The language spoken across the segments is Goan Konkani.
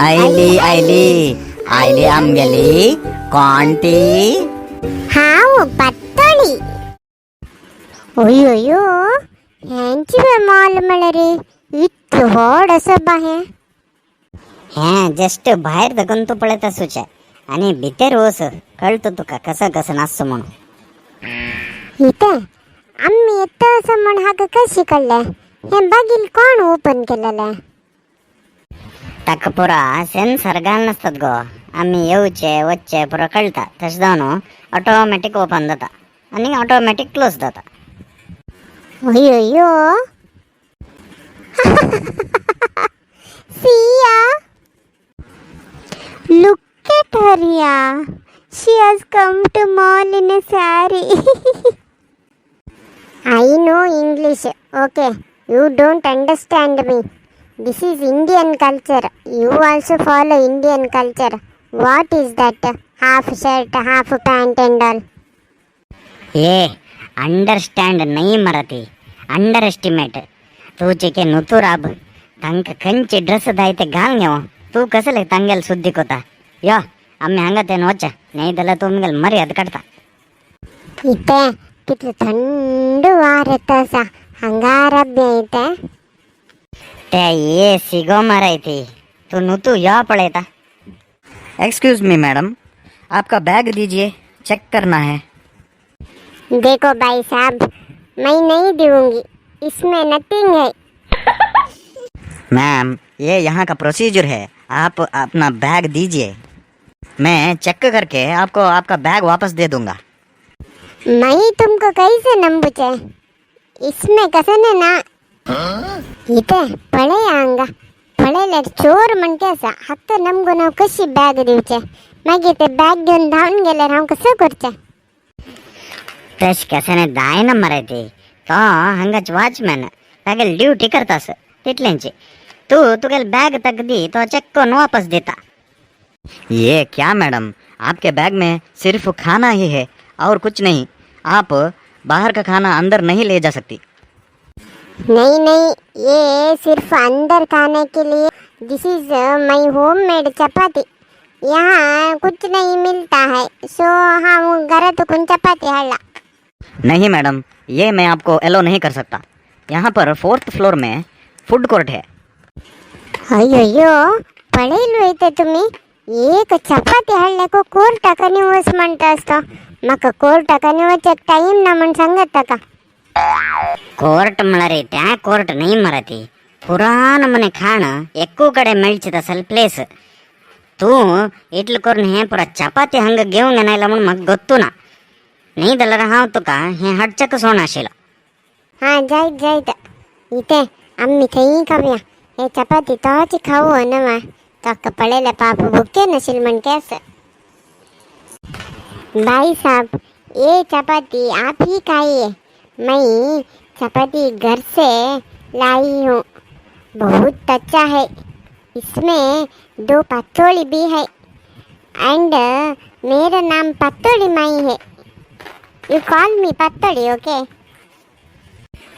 आयली आयली आयली आमगेली कोण ती? हांव पातोळी. अय्यो, हेंची बे मॉल म्हळ्यार इतलें व्हड आसा बा हें. हें जस्ट भायर धकून तूं पळयता आसूचें आनी भितर वच, कळटा तुका कसं कसं नासचो म्हणून. इतें आमी येता आसा म्हण हाका कशी कळ्ळें? हें बागील कोण ओपन केलेलें? ताका पुरा सेन्सर घाल नासतात गो, आमी येवचे वचचे पुरो कळटा. तशें जावन ऑटोमॅटीक ओपन जाता आनी ऑटोमॅटीक क्लोज जाता. अय्यो, Siya, look at her ya. She has come to mall in a sari. I know English, okay? You don't understand me. This is Indian culture. You also follow Indian culture. What is that half shirt, half pant and all? A understand न्हय मराठी, अंडर एस्टिमेट. तूं चिके नुतू राब, तांकां खंयचे ड्रेस जाय ते घाल घेव. तूं कसले तांगेल सुद्दी कोता? यो, आमी हांगा तेन वचा, न्हय जाल्यार तूं आमगेल मर्याद काडटा. इतें कितलें थंड वार येता आसा हांगा, राबया इतें. ते ए सिगो मारायती, तूं नुतू यो पळयता. एक्सक्यूज मी मैडम, आपका बैग दीजिए, चेक करना है. देखो भाई साहब, मैं नहीं दूंगी, इसमें नथिंग है. मैम, ये यहाँ का प्रोसीजर है. आप अपना बैग दीजिए, मैं चेक करके आपको आपका बैग वापस दे दूंगा. मैं तुमको कैसे नंबुचे? इसमें कसं ना. इतें पळय, हांगा पळयल्यार चोर म्हणटे आसा. हाका नमगून हांव कशी बॅग दिवचे? मागीर ते बॅग घेवन धांवन गेल्यार हांव कसं करचें? तशें कशें जायना मरे. तो हांगाच वॉचमॅन, तागेली ड्युटी करतास तितलेंची. तूं तुगेले बॅग ताका दी, तो चेक करून वापस दिता. ये क्या मैडम, आपके बैग में सिर्फ खाना ही है और कुछ नहीं. आप बाहर का खाना अंदर नहीं ले जा सकती. नहीं नहीं, ये सिर्फ अंदर खाने के लिए. This is my home made chapati. यहाँ कुछ नहीं मिलता है, सो हांव घरातून चपाती हाडला. नहीं मैडम, ये मैं आपको एलो नहीं कर सकता. यहाँ पर फोर्थ फ्लोर में फूड कोर्ट है. अय्यो, पळयलो इथे तुम्ही, एक चपाती हाडल्याको कोर्टाकनी वच म्हणटा आसता. म्हाका कोर्टाकनी वचक टायम ना म्हण सांगत ताका. कोर्ट म्हळ्यार त्या कोर्ट न्हय मरे, पुराण मने खाण एकू कडेन मेळचें तसल प्लेस. तूं इतलें करून हें पुरा चपाती हांगा घेवंक येयला म्हूण म्हाका गोत्तू ना. न्ही जाल्यार हांव तुका हें हाडच्याक सोण आशिल्लो. हां, जायत जायत. इथे आम्ही थंय खावया. हे चपाती तोच खाऊ न्हय. ताका पळयल्यार पाप भुके नाशिल्ले म्हण केस. भाई साहब, ये चपाती आप ही खाइए. मैं चपाती घर से लाई हूँ, बहुत अच्छा है. इसमें दो पतोड़ी भी है एंड मेरा नाम पतोड़ी माई है. You call me Patodi, okay?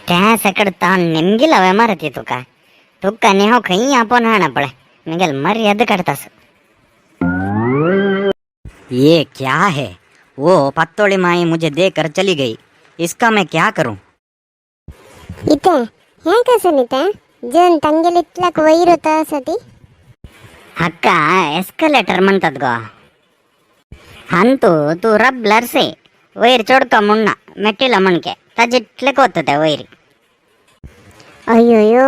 त्या सकड ताण नेमगील हांवें मारती तुका. तुका आनी हांव खंय आपोवन हाडना पळय, मगेल मर्यादा काडतास. ये क्या है? वो पत्तोड़ी माई मुझे देकर चली गई. इसका मैं क्या करूं? इतें हें कसं न्ही जेवन तांगेले इतल्याक वयर वता आसा ती. हाका एस्कलेटर म्हणतात गो. हांतू तूं रबल्यार से वयर चोडको म्हूण ना, मेटिला म्हणके ताजे इतलें वता ते वयर. अय्यो,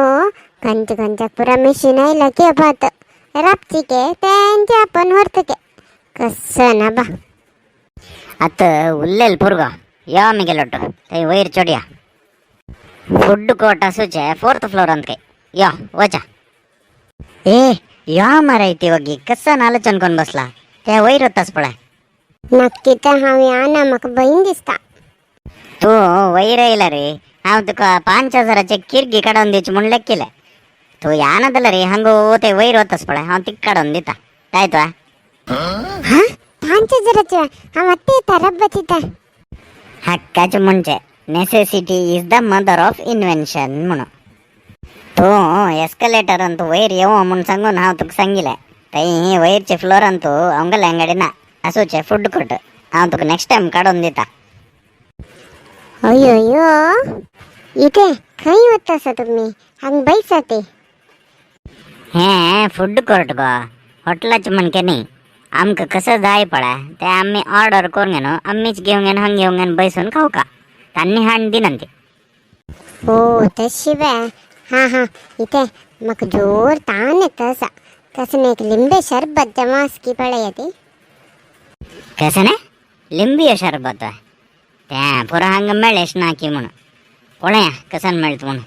खंयच्या खंयच्याक पुरा मशीन आयला की भात राबची के तेंचे आपण व्हरतके कसं ना बा. आतां उरलेल पुरगो, यो आमी लोटो थंय वयर चोडया. फूड कोर्ट आसूचे फोर्थ फ्लोरांत काय. यो वचा. ए, यो मरे, ती वगी कसं आलोचन कोण बसला ते वयर वतास पळय. नक्की तर हांव या ना, म्हाका भंय दिसता. तूं वयर येयला रे, हांव तुका 5000चे किरगी काडून दिवचे म्हूण लेखिले. तूं या ना जाल्यार रे, हांगा ते वयर वतास पळय, हांव तिका काडून दिता काय तुवें. हा, 5000चे? हांव आत्तां येता, रब्ब दिता. हक्काच म्हणजे necessity is the mother of invention म्हणून. तूं एस्कलेटरान तूं वयर येवं म्हूण सांगून हांव तुका सांगिलें. थंय वयरचे फ्लोरान तूं अंगले अंगडी ना आसूचे फूड कोर्ट. हांव तुका नेक्स्ट टायम काडून दिता. अयो अयो, इथे खंय वता तुमी? हांगा बैसा ते. हें फूड कोर्ट गो, हॉटेलाचें म्हणके न्ही. आमकां कसं जाय पळय ते आमी ऑर्डर करून घेवन आमीच घेवन घेवन हांग घेवन घेवन बैसून खावका. तांणी हाडून दिना ते. हो तशी बे. हां हां, इथे म्हाका जोर तान येता आसा. तशें एक लिंबे शरबत जमासकी पळय ती. कसं ना लिंबी शरबत तें पुरो हांगा मेळेश ना की म्हणून पळया कसन मेळत म्हणून.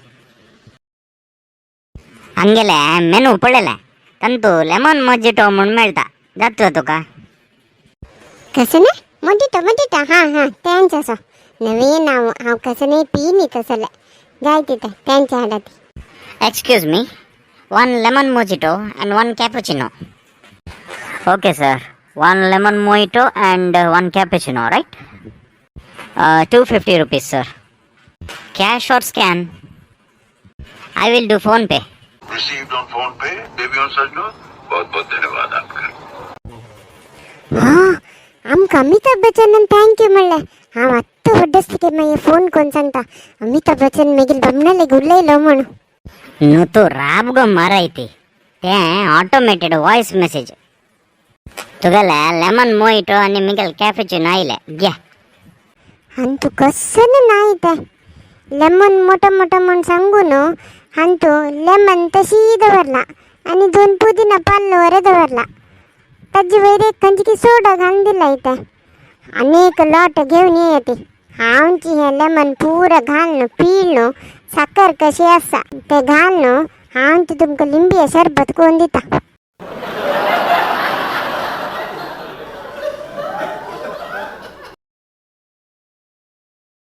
हांगेले मेनू पळयलें, तांतू लेमन मोजिटो म्हूण मेळटा, जातलो तुका? कसं ना मोजिटो मोजिटो, हां हां तेंच आसा. नवीन हांव हांव कसं नाही पी न्ही तसलें. जाय तितें तेंच हाडा ती. Excuse me, one lemon mojito and one cappuccino. Okay sir, one lemon mojito and one cappuccino, right? 250 rupees sir. Cash or scan? I will do PhonePe. Received on phone pay देवियों सज्जनों, बहुत बहुत धन्यवाद आपका. हां, आमकां अमिताभ बच्चनान thank you म्हणलें. हांव आत्तां व्हड्डसलिके मागीर फोन कोन्न सांगता अमिताभ बच्चन मागीर बमणालेग उलयलो म्हणून. न्हू तूं राब गो मारायती, तें ऑटोमेटेड वॉयस मेसेज. तुगेले लेमन मोहिटो आनी मिगेल कॅपेचिनो आयले, घे. आनी तूं कसं ना तें लेमन मोठो मोठो म्हूण सांगू न्हू. आनी तूं लेमन तशी दवरला आनी दोन पुदिना पाल्लो वरे दवरला, ताजे वयर एक खंयची सोडा घालून दिला इतें. आनी एक लोट घेवन येया ती. हांवची हें लेमन पुरो घाल न्हू, पीळ न्हू, साकर कशी आसा तें घाल न्हू. हांव ती तुमकां लिंबी शरबत करून दिता.